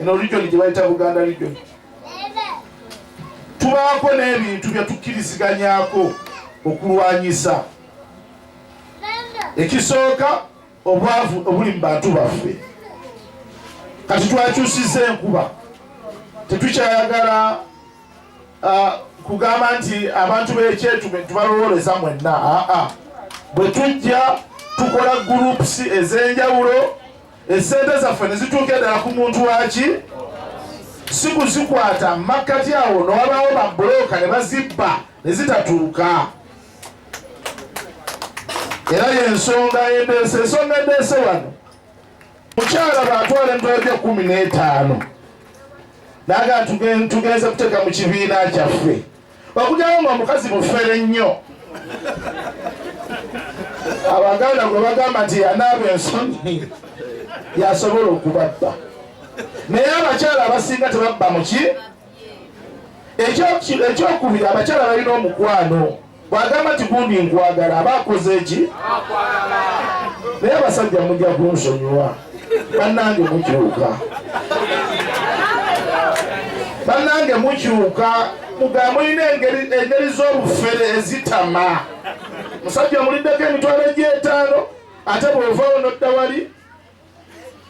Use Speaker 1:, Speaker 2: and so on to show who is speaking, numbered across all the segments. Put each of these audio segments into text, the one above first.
Speaker 1: Eno region gye bayita Buganda region. Tubaako n'ebintu bye tukkiriziganyako okulwanyisa. Ekisooka, obwavu obuli mu bantu baffe. Kati twakyusiza enkuba, tetukyayagala kugamba nti abantu b'ekyetume tubalowooleza mwenna. Aa, bwe tujja tukola groups ez'enjawulo, esente zaffe ne zituuka eddala ku muntu waki, si kuzikwata makkati awo nowabaawo babbulooka ne bazibba ne zitatuuka. Era yensonga endeese, ensonga endeese wano, mukyala bw'atwala emitwalo gya 15 naga tugenze kuteeka mu kibiina kyaffe, okugyawo nga omukazi mufere nnyo. Abaganda gwe bagamba nti yanaaba ensonyi yasobola okubabba, naye abakyala abasinga tebabba muki. Ekyokubiri, abakyala balina omukwano. Bw'agamba nti gundi nkwagala, aba akoze eki? Naye abasajja mujja kunsonyiwa, bannange mukyuka, bannange mukyuka, muga mulina engeri z'obufere ezitama. Musajja omuliddeko emitwalo egy'etaano, ate bw'ovaawo n'odda wali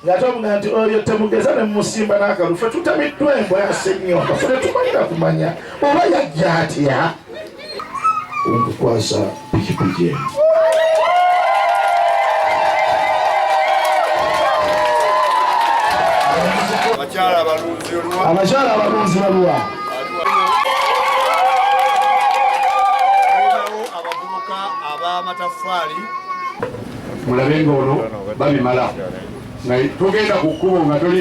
Speaker 1: ng'ate omuga nti oyo temugeza ne mumusimba n'akalu. Ffe tutamiddwa embwa ya Ssennyonga, ffe tetumanyira kumanya oba yajja atya. Nkukwasa pikipiki eno.
Speaker 2: Abakyala abalunzi oluwa?
Speaker 1: Abakyala abalunzi baluwa?
Speaker 2: Tulinawo abavubuka ab'amataffaali.
Speaker 3: Mulabe ng'ono babimala nga togenda ku kkubo nga toli.